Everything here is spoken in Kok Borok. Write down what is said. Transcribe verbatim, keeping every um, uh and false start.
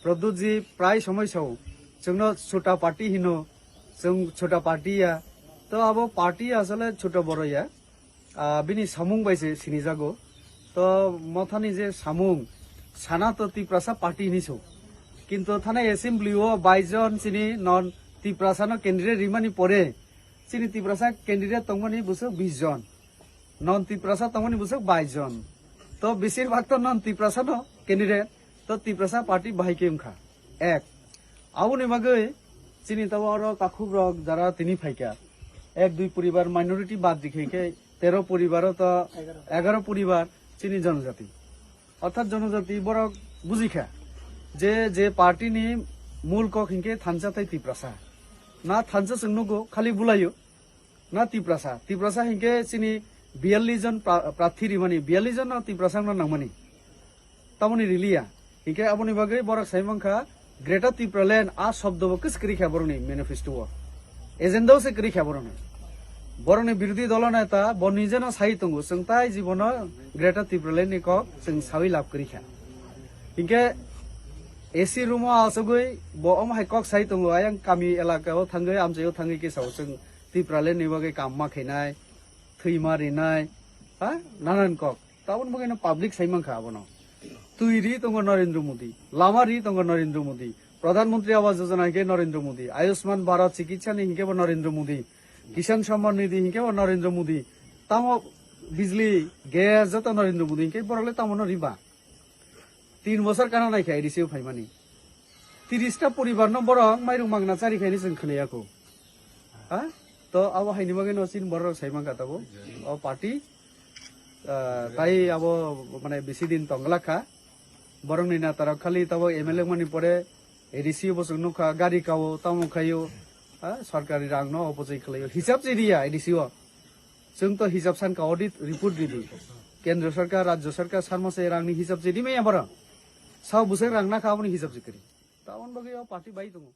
Pradyut ji prai somoi sao, chwngno chota party hino, chwng chota party ya. To abo party asole chota boro ya. Ah, bini samung bai se sinijago. To mothani je samung, sana to Tiprasa party hinwi sao. Kintu thana assembly o bais jon chini non Tiprasa no candidate rimani pore, chini Tiprasa candidate tongmani bwswk bis jon, non Tiprasa tongmani bwswk bais jon. To besir bhag to non Tiprasa no candidate, to Tiprasa party bahai khe wngkha. Ek. Aboni bagwi chini tabo oro takhuk rok jara tini phaikha. Ek dui poribar minority bad di khe khe tero poribar o to egaro poribar chini jonojati. Orthat jonojati borok bujikha je, je party ni mul kok hinkhe thansa tei Tiprasa. Na thansa chwng nugo, khali bulaio. Na Tiprasa. Tiprasa hinkhe chini biyallis jon pra-, prarthi rimani, biyallis jon no Tiprasa no nangmani. Tamoni riliya. Hinkhe aboni bagwi borok sai mankha, Greater Tipraland a shobdo bo kwswk kwrwi kha borokni manifesto o. Agenda o se kwrwi kha borokni. Borokni birodhi dolo neta bo nijeno sai tongo, chwng tai jibono Greater Tipraland ni kok chwng sawi lab kwrwi kha. Hinkhe A C room o asugwi bo omo hai kok sai tongo, ayang kami elaka o thangwi, amchai o thangwi khe sao chwng Tipraland ni bagwi kam ma khainai, thwima rinai, ha? Nanan kok. Tabon bagwi no public sai mankha abono. Twi ri tongo Narendra Modi, lama ri tongo Narendra Modi, Pradhan Mantri Awas Yojana hinkhe Narendra Modi, Ayushman Bharat Chikitsa ni hinkhe bo Narendra Modi, Kisan Samman Nidhi hinkhe bo Narendra Modi. Tamo bijli, gas joto Narendra Modi hinkhe borok le tamo no riba. Tin bosor kana nai khe A D C o phaimani. Tiris ta poribar no borok mairung mangna chari khaini chwng khwnaya kho. Ha? To abo haini bagwi no chini borok sai mankha tabo. O party, ah, tai abo mane bisi din tong glak kha. Borokni neta rok khali tabo M L A mani pore A D C bo chwng nukha, gari kao, tamo khaio, ha? Sorkari rang no opojai khlaio. Hisab se riya A D C o. Chwng to hisab san ka audit report ridi. Kendra sarkar, rajya sarkar, sarma se rangni hisab se rimaya borok. Sao bwswk rang nakha aboni hisab se kwrwi. Tabon bagwi o party bai tongo.